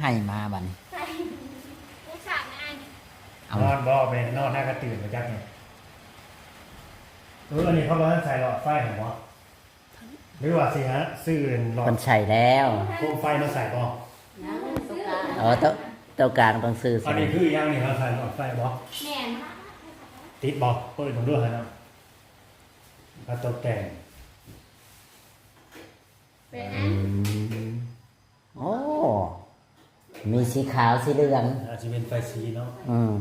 ໃຫ້ມາບັດນີ້ ເອົາ ນອນບໍ່? ແມ່ນນອນ ຫາກະຕື່ນມາຈັກນີ້. ເອີ ອັນນີ້ເຂົາບໍ່ທັນໃສ່ຫຼອດໄຟໃຫ້ບໍ່? ຫຼືວ່າຊິຫາຊື້ຫຼອດ ເພິ່ນໃສ່ແລ້ວ ໂຄມໄຟມາໃສ່ບໍ່? ຍັງ ໂຕກາງ ເອີ ໂຕ ໂຕກາງຕ້ອງຊື້ໃສ່. ອັນນີ້ຄືຫຍັງນີ້ ເຮົາໃສ່ຫຼອດໄຟບໍ່? ແມ່ນ. ຕິດບໍ່? ເປີດເບິ່ງດູຫັ້ນນະ ມາຕົກແຕ່ງ. ເປັນຫຍັງ? ອືມ ໂອ້ ມີສີຂາວ ສີເຫຼືອງ ອາດຈະເປັນໄຟສີເນາະ. ອືມ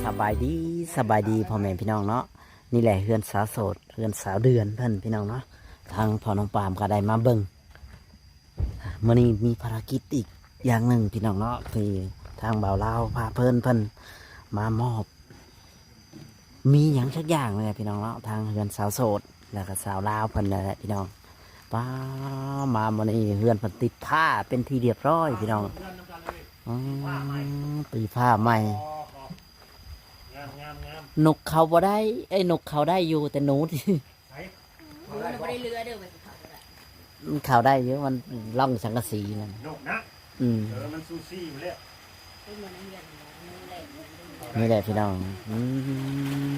ສະບາຍດີ ສະບາຍດີພໍ່ແມ່ພີ່ນ້ອງເນາະ. ນີ້ແຫຼະເຮືອນສາວໂສດ ເຮືອນສາວເດືອນເພິ່ນພີ່ນ້ອງເນາະ. ທາງພໍ່ນ້ອງປາມກໍໄດ້ມາເບິ່ງ. ມື້ນີ້ມີພາລະກິດອີກຢ່າງໜຶ່ງພີ່ນ້ອງເນາະ ທີ່ທາງບ່າວລາວພາເພິ່ນ ເພິ່ນມາມອບ ມີຫຍັງສັກຢ່າງນີ້ແຫຼະພີ່ນ້ອງເນາະ. ທາງເຮືອນສາວໂສດ ແລ້ວກໍສາວລາວເພິ່ນນັ້ນແຫຼະພີ່ນ້ອງ. ປ້າ ມາມື້ນີ້ເຮືອນເພິ່ນຕິດຜ້າເປັນທີ່ຮຽບຮ້ອຍພີ່ນ້ອງ. ອືມ ຕີຜ້າໃໝ່. ງາມໆໆ ນົກເຂົ້າບໍ່ໄດ້ ເອີຍ ນົກເຂົ້າໄດ້ຢູ່ ແຕ່ໜູ ໃສ? ໜູນະບໍ່ໄດ້ເລືອເດີ ວ່າຊິເຂົ້າບໍ່ໄດ້. ມັນເຂົ້າໄດ້ຢູ່ ມັນລ່ອງສັງກະສີນັ້ນ. ນົກນະ? ອືມ ເອີ ມັນຊູຊີຢູ່ແລ້ວ. ນີ້ແຫຼະພີ່ນ້ອງ. ອືມ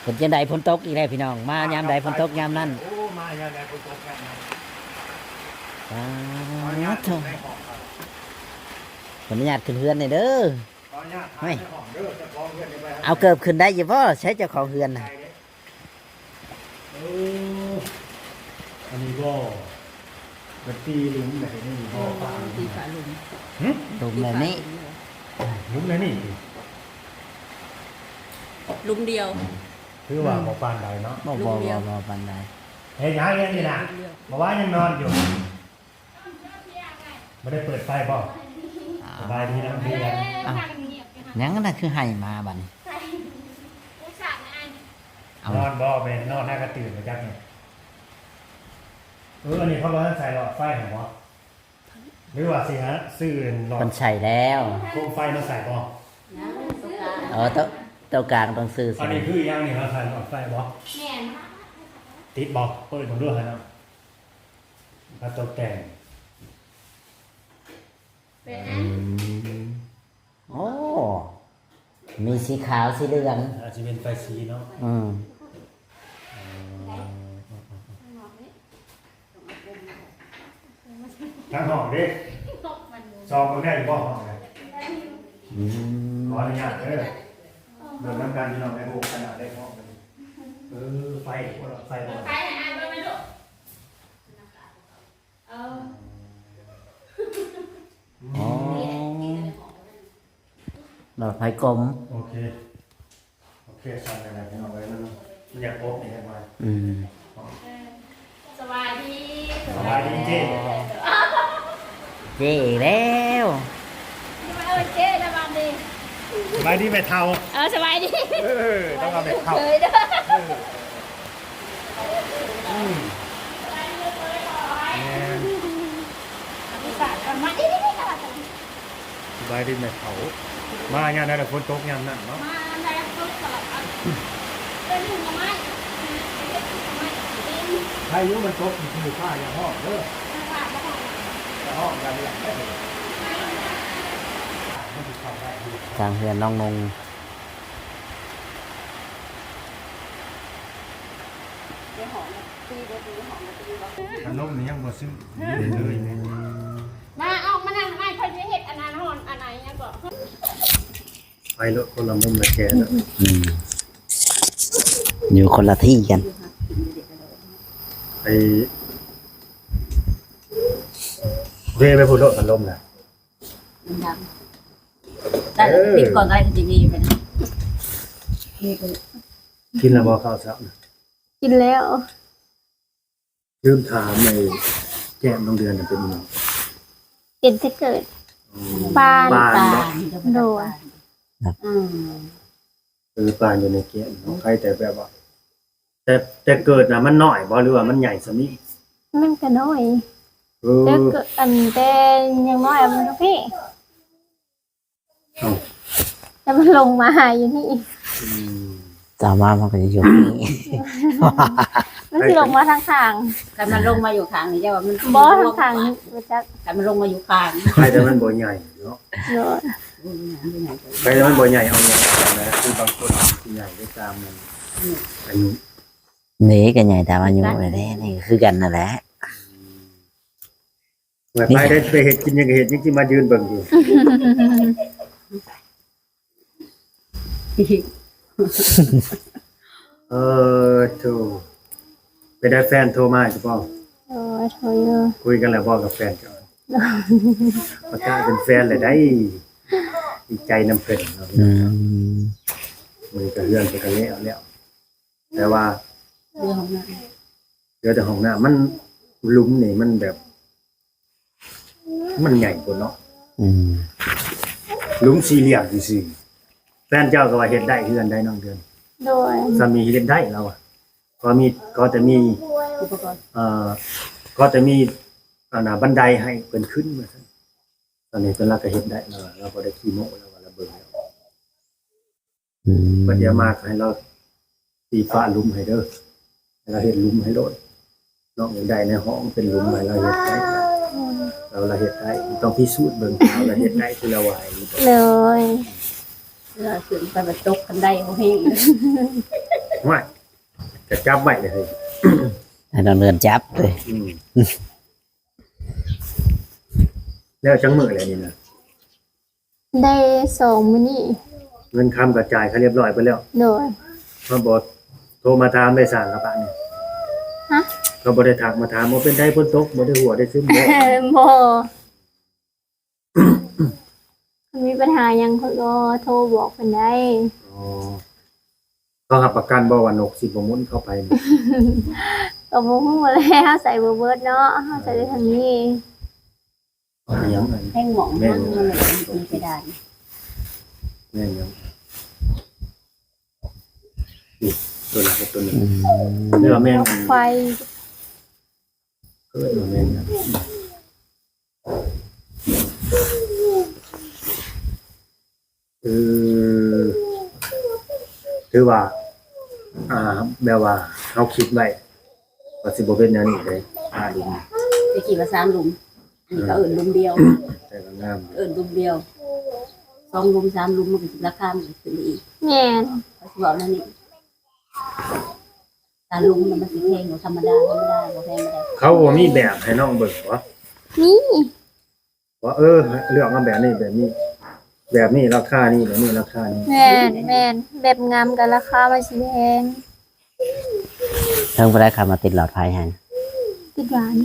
ເປັນຈັ່ງໃດ? ຝົນຕົກອີກແລ້ວພີ່ນ້ອງ. ມາຍາມໃດຝົນຕົກຍາມນັ້ນ. ໂອ້ ມາຍາມໃດຝົນຕົກຍາມນັ້ນ. ສາທຸ ຂໍອະນຸຍາດຂຶ້ນເຮືອນແດ່ເດີ. ເຮີ້ຍ ເອົາເກີບຂຶ້ນໄດ້ຢູ່ບໍ່? ໃຊ້ເຈົ້າຂອງເຮືອນນະ. ເອີ ອັນນີ້ບໍ່ ມັນຕີຫຼຸມແບບນີ້ບໍ່? ເອີ ຕີຝາຫຼຸມ. ຫຶ? ຫຼຸມແບບນີ້ ຫຼຸມແບບນີ້ຕິ? ຫຼຸມດຽວ. ຄືວ່າ ອືມ ບໍ່ປານໃດເນາະ. ບໍ່ ບໍ່ ບໍ່ປານໃດ. ເຮັດຫຍັງຢູ່ນີ້ນະ? ເມື່ອວານຍັງນອນຢູ່. ບໍ່ໄດ້ເປີດໄຟບໍ່? ອ້າວ ສະບາຍດີນະເພື່ອນ. ອ້າວ ຫຍັງນະ ຄືໃຫ້ມາບັດນີ້? ເອົາ ນອນບໍ່? ແມ່ນນອນ ຫາກະຕື່ນມາຈັກນີ້. ເອີ ອັນນີ້ເຂົາບໍ່ທັນໃສ່ຫຼອດໄຟໃຫ້ບໍ່? ຫຼືວ່າຊິຫາຊື້ຫຼອດ ເພິ່ນໃສ່ແລ້ວ ໂຄມໄຟມາໃສ່ບໍ່? ຍັງ ໂຕກາງ ເອີ ໂຕ ໂຕກາງຕ້ອງຊື້ໃສ່. ອັນນີ້ຄືຫຍັງນີ້ ເຮົາໃສ່ຫຼອດໄຟບໍ່? ແມ່ນ. ຕິດບໍ່? ເປີດເບິ່ງດູຫັ້ນນະ. ມາຕົກແຕ່ງ. ເປັນຫຍັງ? ອືມ ໂອ້ ມີສີຂາວ ສີເຫຼືອງ ອາດຈະເປັນໄຟສີເນາະ. ອືມ ທາງຫ້ອງເດ້ ສ່ອງເບິ່ງໄດ້ບໍ່ຫ້ອງ? ອືມ ຂໍອະນຸຍາດເດີ ເບິ່ງນຳກັນພີ່ນ້ອງ. ໄດ້ ໂອ້ ຂະໜາດໄດ້ຫ້ອງ. ເອີ ໄຟ ໄຟບໍ່? ເອີ ອໍ ຫຼອດໄຟກົມ. ໂອເຄ ໂອເຄ ຊັ້ນກໍໄດ້ພີ່ນ້ອງເອີຍ ມັນ ມັນຢາກອົບນີ້ແຮງວ່າ. ອືມ ສະບາຍດີ ສະບາຍດີເຈ້ ເຈ້ອີກແລ້ວ. ເອີ ເຈ້ ສະບາຍດີ ສະບາຍດີແມ່ເຖົ້າ. ເອີ ສະບາຍດີ ເອີ ຕ້ອງວ່າແມ່ເຖົ້າ ເອີ ເອີ. ອືມ ແມ່ນ ສະບາຍດີແມ່ເຖົ້າ. ມາຍາມໃດລະ ຝົນຕົກຍາມນັ້ນເນາະ. ມາຍາມໃດຝົນຕົກ ເປັນໜູໄມ້ ໄດ້ຢູ່ ມັນຕົກຄືຟ້າຢ່າຮ້ອງເດີ ຢ່າຮ້ອງຢ່າເລື່ອງເດີ. ທາງເຮືອນນ້ອງນົງ ພັດລົມນີ້ຍັງບໍ່ຊື້ ເລີຍ. ມາ ອອກມານັ່ງໃຫ້ຂ້ອຍຊິເຮັດອັນນັ້ນ ຮ້ອນອັນໃດຫຍັງກໍ ໄປໂລດ ຄົນລະມຸມລະແຈເນາະ. ອືມ ຢູ່ຄົນລະທີ່ກັນ ໄປ ເວ ໄປພຸ້ນໂລດ ພັດລົມນະ ມັນດັງ. ເອີ ປິດກ່ອນກໍໄດ້ ມັນຊິມີຢູ່ນະ. ກິນແລ້ວບໍ່ເຂົ້າເຊົ້ານະ? ກິນແລ້ວ. ລືມຖາມ ໄອ້ແກ້ມນ້ອງເດືອນນະເປັນຫຍັງ? ເປັນແຕ່ເກີດ. ອໍ ປານ. ປານເນາະ. ໂດຍ. ອືມ ເອີ ປານຢູ່ໃນແກ້ມເນາະ. ອືມ ໃຄແຕ່ແບບວ່າ ແຕ່ ແຕ່ເກີດນະມັນນ້ອຍບໍ່ ຫຼືວ່າມັນໃຫຍ່ສ່ຳນີ້? ມັນກໍນ້ອຍ. ເອີ ແຕ່ ອັນ ແຕ່ຍັງນ້ອຍ ມັນຢູ່ພີ້ ເອົ້າ ແຕ່ມັນລົງມາຫາຢູ່ນີ້ ອືມ ຕໍ່ມາມັນກໍຈະຢູ່ພີ້ ມັນຊິລົງມາທາງຂ້າງ ຄັນມັນລົງມາຢູ່ຂ້າງນີ້ ເຈົ້າວ່າມັນ ບໍ່ ທາງຂ້າງນີ້ ບໍ່ຈັກ ຄັນມັນລົງມາຢູ່ຂ້າງ ໄປແຕ່ມັນບໍ່ໃຫຍ່ເນາະ ໂດຍ ໄປແຕ່ມັນບໍ່ໃຫຍ່ ເອົາໃຫຍ່ ຄືບາງຄົນຊິໃຫຍ່ໄດ້ຕາມ ອືມ ອາຍຸ ນີ້ກໍໃຫຍ່ຕາມອາຍຸແຫຼະເດ້ ນີ້ກໍຄືກັນນັ້ນແຫຼະ ວ່າໄປໄດ້ໄປເຮັດກິນຫຍັງກໍເຮັດ ຍັງຊິມາຢືນເບິ່ງຢູ່ ເອີ ໂທ ເປັນໃດແຟນໂທມາຢູ່ບໍ່? ໂອ້ຍ ໂທຢູ່ ຄຸຍກັນແລ້ວບໍ່ກັບແຟນເຈົ້າ? ປະກາດເປັນແຟນແລ້ວໃດ໋ ດີໃຈນຳເພິ່ນເນາະ ອືມ ມື້ນີ້ກໍເຮືອນເພິ່ນກໍແລ້ວແລ້ວ ແຕ່ວ່າເຫຼືອຫ້ອງນ້ຳ ເຫຼືອແຕ່ຫ້ອງນ້ຳ ມັນ ຫຼຸມນີ້ມັນແບບ ມັນໃຫຍ່ໂພດເນາະ ອືມ ຫຼຸມສີ່ຫຼ່ຽມຊື່ໆ ແຟນເຈົ້າກໍວ່າເຮັດໄດ້ຄືກັນໄດ໋ນ້ອງເດືອນ ໂດຍ ສາມີເຮັດໄດ້ລາວວ່າ ຂໍມີ ຂໍແຕ່ມີ ອຸປະກອນ ເອີ ຂໍແຕ່ມີ ອັນນ່າ ບັນໄດໃຫ້ເພິ່ນຂຶ້ນວ່າຊັ້ນ ຕອນນີ້ເພິ່ນລາວກໍເຮັດໄດ້ລາວວ່າ ລາວບໍ່ໄດ້ຂີ້ໂມ້ ລາວວ່າລາວເບິ່ງແລ້ວ ອືມ ບັດດຽວມາກໍໃຫ້ລາວຕີຝາຫຼຸມໃຫ້ເດີ ໃຫ້ລາວເຮັດຫຼຸມໃຫ້ໂລດ ນ້ອງຢາກໄດ້ໃນຫ້ອງເປັນຫຼຸມໃຫ້ລາວເຮັດໄດ້ ລາວ ລາວເຮັດໄດ້ ຕ້ອງພິສູດເບິ່ງ ລາວເຮັດໄດ້ຄືລາວວ່າອີ່ຫຼີບໍ່ ໂດຍ ລາວຂຶ້ນໄປບັດຕົກຄັນໄດ້ບໍ່ແຮງ ຫ້ວຍ ກະຈັບໄວ້ເລີຍ ໃຫ້ນ້ອງເດືອນຈັບເລີຍ ອືມ ແລ້ວຈັກມື້ແລ້ວນີ້ນະ? ໄດ້ສອງມື້ນີ້ ເງິນຄຳກໍຈ່າຍໃຫ້ຮຽບຮ້ອຍເບິດແລ້ວ ໂດຍ ເຂົາບໍ່ໂທມາຖາມໄດ້ຊ່າງກັບປານນີ້ ຮະ ເຂົາບໍ່ໄດ້ທັກມາຖາມວ່າເປັນໃດຝົນຕົກ ບໍ່ໄດ້ຮົ່ວໄດ້ຊຶມບໍ່? ບໍ່ ຄັນມີບັນຫາຫຍັງຂ້ອຍກໍໂທບອກເພິ່ນໄດ້ ອໍ ເຂົາຮັບປະກັນບໍ່ວ່ານົກຊິບໍ່ໝູນເຂົ້າໄປນີ້? ກໍບໍ່ຮູ້ແຫຼະ ເຮົາໃສ່ບໍ່ເບິດເນາະ ເຮົາໃສ່ແຕ່ທາງນີ້ ອີຫຍັງອັນ ແພງໝອງ ແມ່ນ ມັນມີເພດານ ແມ່ນຫຍັງ ນີ້ ຕົວນັ້ນກັບຕົວນີ້ ອືມ ເອີ້ນວ່າແມ່ນ ໄຟ ເອີ້ນວ່າແມ່ນຫຍັງ ເອີ ຖືວ່າ ອ່າ ແບບວ່າເຮົາຄິດໄວ້ວ່າຊິບໍ່ເປັນແນວນີ້ເດ້ ຫ້າຫຼຸມ ແຕ່ກີ້ວ່າສາມຫຼຸມ ອັນນີ້ກໍເອີ້ນຫຼຸມດຽວ ແຕ່ກໍງາມ ເອີ້ນຫຼຸມດຽວ ສອງຫຼຸມ ສາມຫຼຸມ ມັນກໍລາຄາມັນກໍຂຶ້ນໄປອີກ ແມ່ນ ກໍຊິເວົ້າແນວນີ້ ຖ້າຫຼຸມນະມັນຊິແພງກວ່າທຳມະດາ ທຳມະດາບໍ່ແພງປານໃດ ເຂົາບໍ່ມີແບບໃຫ້ນ້ອງເບິ່ງບໍ່? ມີ ວ່າ ເອີ ເລືອກມາແບບນີ້ ແບບນີ້ ແບບນີ້ລາຄານີ້ ແບບນີ້ລາຄານີ້ ແມ່ນ ແມ່ນ ແບບງາມກໍລາຄາມັນຊິແພງ ເຖິງບໍ່ໄດ້ເຂົ້າມາຕິດຫຼອດໄຟໃຫ້ ຕິດຫວານ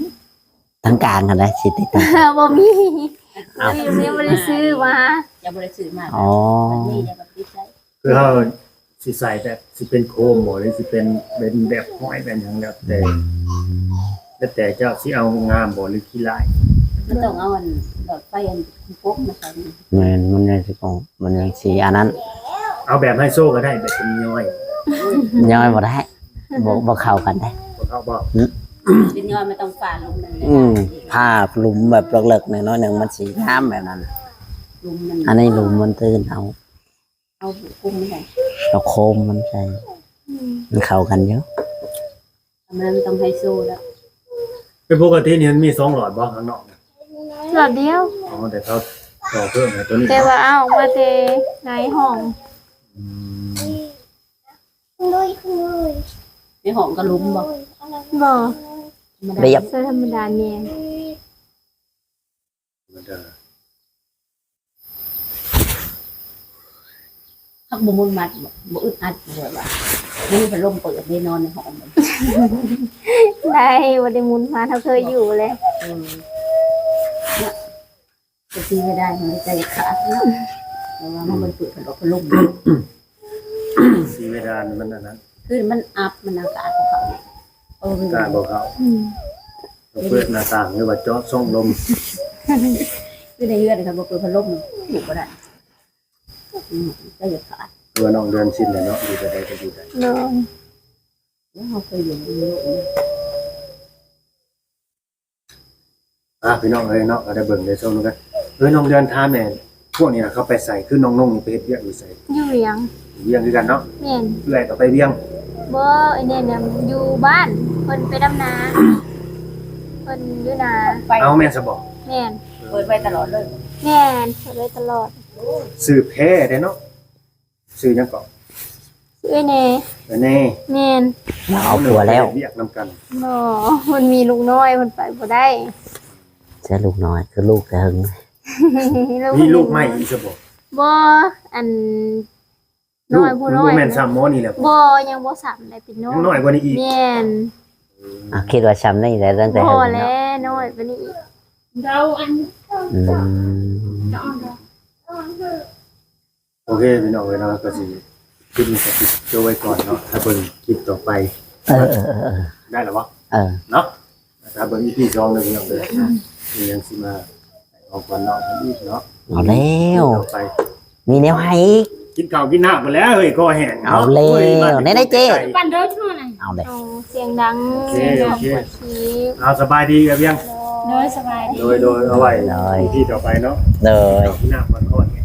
ທາງກາງຫັ້ນນະ ຊິຕິດ ບໍ່ມີ ເອົ້າ ຍັງບໍ່ໄດ້ຊື້ມາ ຍັງບໍ່ໄດ້ຊື້ມາ ອໍ ອັນນີ້ຍັງບໍ່ຕິດໃຊ້ ຄືເຮົາຊິໃສ່ແບບຊິເປັນໂຄມບໍ່ ຫຼືຊິເປັນ ເປັນແບບຫ້ອຍແບບຫຍັງ ແລ້ວແຕ່ ອືມ ແລ້ວແຕ່ເຈົ້າຊິເອົາງາມບໍ່ ຫຼືຂີ້ລ້າຍ ມັນຕ້ອງເອົາອັນຫຼອດໄຟອັນກົມມາໃສ່ ແມ່ນ ມັນຍັງຊິ ມັນຍັງຊິອັນນັ້ນ ເອົາແບບໄຮໂຊກໍໄດ້ ແບບເປັນຍ້ອຍ ຍ້ອຍບໍ່ໄດ້ ບໍ່ ບໍ່ເຂົ້າກັນເດ້ ບໍ່ເຂົ້າບໍ່? ອືມ ເປັນຍ້ອຍມັນຕ້ອງຝາຫຼຸມນັ້ນແຫຼະ ອືມ ຝາຫຼຸມແບບເລິກໆ ໜ້ອຍໆ ໜຶ່ງ ມັນຊິງາມແບບນັ້ນ ຫຼຸມມັນ ອັນນີ້ຫຼຸມມັນຕື້ນ ເອົາ ເອົາກຸມມັນໃສ່ ເອົາໂຄມມັນໃສ່ ອືມ ມັນເຂົ້າກັນຢູ່ ອັນນັ້ນຕ້ອງໄຮໂຊແລ້ວ ເປັນປົກກະຕິນີ້ມັນມີສອງຫຼອດບໍ່ ຂ້າງນອກນະ? ຫຼອດດຽວ ອໍ ແຕ່ເຂົາຕໍ່ເພີ່ມໃຫ້ຕົວນີ້ ແຕ່ວ່າເອົາອອກມາແຕ່ໃນຫ້ອງ ອືມ ໃນຫ້ອງກໍຫຼຸມບໍ່? ບໍ່ ທຳມະດາ ລຽບ ໃສ່ທຳມະດາແມ່ນ ທຳມະດາ ຮັກບໍ່ໝຸ່ນມັດ ບໍ່ ບໍ່ອຶດອັດ ແບບວ່າບໍ່ມີພັດລົມເປີດເດ້ ນອນໃນຫ້ອງ ໄດ້ ບໍ່ໄດ້ໝຸ່ນມັດ ເຮົາເຄີຍຢູ່ແລ້ວ ເອີ ເນາະ ແຕ່ຊີເວດານມັນໃຈຂາດເນາະ ແຕ່ວ່າມັນບໍ່ໄດ້ເປີດພັດລົມ ຊີເວດານມັນອັນນັ້ນ ຄືມັນອັບ ມັນອາກາດບໍ່ເຂົ້າ ເອີ ອາກາດບໍ່ເຂົ້າ ອືມ ຕ້ອງເປີດໜ້າຕ່າງ ຫຼືວ່າເຈາະຊ່ອງລົມ ຄືໃນເຮືອນຄັນບໍ່ເປີດພັດລົມ ຢູ່ບໍ່ໄດ້ ອືມ ໃຈຈະຂາດ ຄືວ່ານ້ອງເດືອນຊິນແຫຼະເນາະ ຢູ່ໃດກໍຢູ່ໄດ້ ໂດຍ ເຮົາເຄີຍຢູ່ໃນໂລກນີ້. ອ່ະ ພີ່ນ້ອງເອີຍເນາະ ກໍໄດ້ເບິ່ງໄດ້ຊົມນຳກັນ. ເອີ ນ້ອງເດືອນ ຖາມແດ່ ພວກນີ້ນະ ເຂົາໄປໃສ? ຄືນ້ອງນົງນີ້ໄປເຮັດວຽກຢູ່ໃສ? ຢູ່ວຽງ. ຢູ່ວຽງຄືກັນເນາະ? ແມ່ນ. ເອື້ອຍກໍໄປວຽງ? ບໍ່ ອ້າຍແນນນະຢູ່ບ້ານ ເພິ່ນໄປດຳນາ ເພິ່ນຢູ່ນາ. ເອົາ ແມ່ນຊະບໍ່? ແມ່ນ. ເປີດໄວ້ຕະຫຼອດເລີຍ. ແມ່ນ ເປີດໄວ້ຕະຫຼອດ. ຊື່ແພເດ້ເນາະ. ຊື່ຫຍັງເກາະ? ຊື່ເອື້ອຍແນ. ເອື້ອຍແນ. ແມ່ນ. ເອົາຜົວແລ້ວ. ເຮັດວຽກນຳກັນ. ບໍ່ ມັນມີລູກນ້ອຍ ມັນໄປບໍ່ໄດ້. ໃຊ່ລູກນ້ອຍ ຄືລູກແຕ່ເຫິງ. ມີລູກໃໝ່ອີກຊະບໍ່? ບໍ່ ອັນ ນ້ອຍ ຜູ້ນ້ອຍ ບໍ່ແມ່ນສ່ຳໝໍນີ້ແຫຼະ. ບໍ່ ຍັງບໍ່ສ່ຳໄດ້ ເປັນນ້ອຍ ນ້ອຍກວ່ານີ້ອີກ. ແມ່ນ. ອືມ ຄິດວ່າສ່ຳນີ້ແຫຼະ ຕັ້ງແຕ່ເຫິງເນາະ. ບໍ່ແລະ ນ້ອຍກວ່ານີ້ອີກ. ອືມ ໂອເຄ ພີ່ນ້ອງເອີຍເນາະ ກໍຊິຄລິບນີ້ກໍປິດໂຕໄວ້ກ່ອນເນາະ ຖ້າເບິ່ງຄລິບຕໍ່ໄປ. ເອີ ເອີ ເອີ ເອີ ໄດ້ແລ້ວບໍ່? ເອີ ເນາະ ຖ້າເບິ່ງອີພີສອງເດີ ພີ່ນ້ອງເດີ. ອືມ ຍັງຊິມາຂອງຂວັນນ້ອງເພິ່ນອີກເນາະ. ເອົາແລ້ວ ຕໍ່ໄປ ມີແນວໃຫ້ອີກ. ກິນເຂົ້າກິນນ້ຳພຸ້ນແຫຼະເຮີ້ຍ ຄໍແຫ້ງເນາະ. ເອົາແລ້ວ ໂອ້ຍ ແນວໃດເຈ້? ປັ່ນເດີຊ່ວງນັ້ນ. ເອົາແລ້ວ ເອົາ ສຽງດັງ. ໂອເຄ ໂອເຄ ເອົາ ສະບາຍດີກັນພຽງ. ໂດຍ ສະບາຍດີ. ໂດຍ ໂດຍ ເອົາໄວ້ ໂດຍ ອີພີຕໍ່ໄປເນາະ. ໂດຍ ກິນເຂົ້າກິນນ້ຳກ່ອນ ຂໍແຫ້ງ.